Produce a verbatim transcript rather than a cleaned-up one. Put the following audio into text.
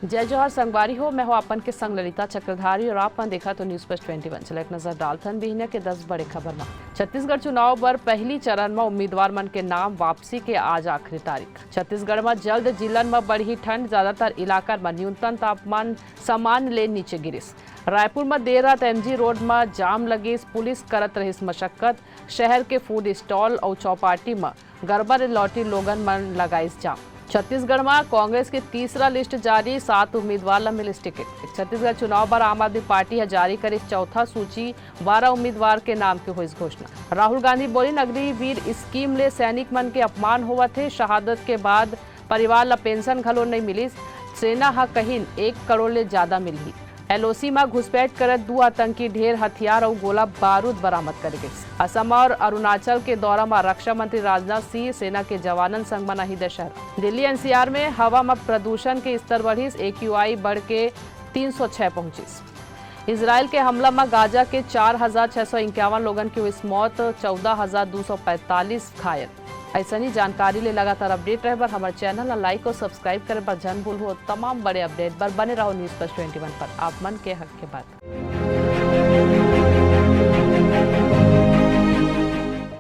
जय जोहार संगवारी हो, मैं हूं आपन के संग ललिता चक्रधारी और आप मन देखत हो News First twenty one। चलो एक नजर डालथन बिहनिया के दस बड़े खबर म। छत्तीसगढ़ चुनाव बर पहली चरण म उम्मीदवार मन के नाम वापसी के आज आखिरी तारीख। छत्तीसगढ़ म जल्द जिलन म बढ़ही ठंड, ज्यादातर इलाकन म न्यूनतम तापमान सामान्य ले नीचे गिरिस। रायपुर म देर रात एमजी रोड म जाम लगिस, पुलिस करत रहिस मशक्कत। शहर के फूड स्टॉल अउ चौपाटी म गरबा ले लौटी लोगन मन लगाइस जाम। छत्तीसगढ़ म कांग्रेस के तीसरा लिस्ट जारी, सात उम्मीदवार ल मिलिस टिकट। छत्तीसगढ़ चुनाव बर आम आदमी पार्टी ह जारी करिस चौथा सूची, बारह उम्मीदवार के नाम के होइस घोषणा। राहुल गांधी बोलिन, अग्निवीर स्कीम ले सैनिक मन के अपमान होवत हे, शहादत के बाद परिवार ल पेंशन घलो नइ मिलिस। सेना ह कहिन एक करोड़ ले ज्यादा मिलही। एलओसी म घुसपैठ करत दू आतंकी, ढेर हथियार अउ गोला बारूद बरामद करे गिस। असम और अरुणाचल के दौरा म रक्षा मंत्री राजनाथ सिंह सेना के जवानन संग मनाही दशहरा। दिल्ली एनसीआर में हवा म प्रदूषण के स्तर बढ़िस, एक्यूआई बढ़ के तीन सौ छह पहुंचिस। इसराइल के हमला म गाजा के चार हजार छह सौ इक्यावन लोगन के होइस मौत, चौदह हजार दू सौ पैंतालीस घायल। अइसनी जानकारी ले लगातार अपडेट रहे बर हमर चैनल ला लाइक और सब्सक्राइब करे बर झन भूलहू। तमाम बड़े अपडेट बर बने रहो News First twenty one पर। आप मन के हक के बात।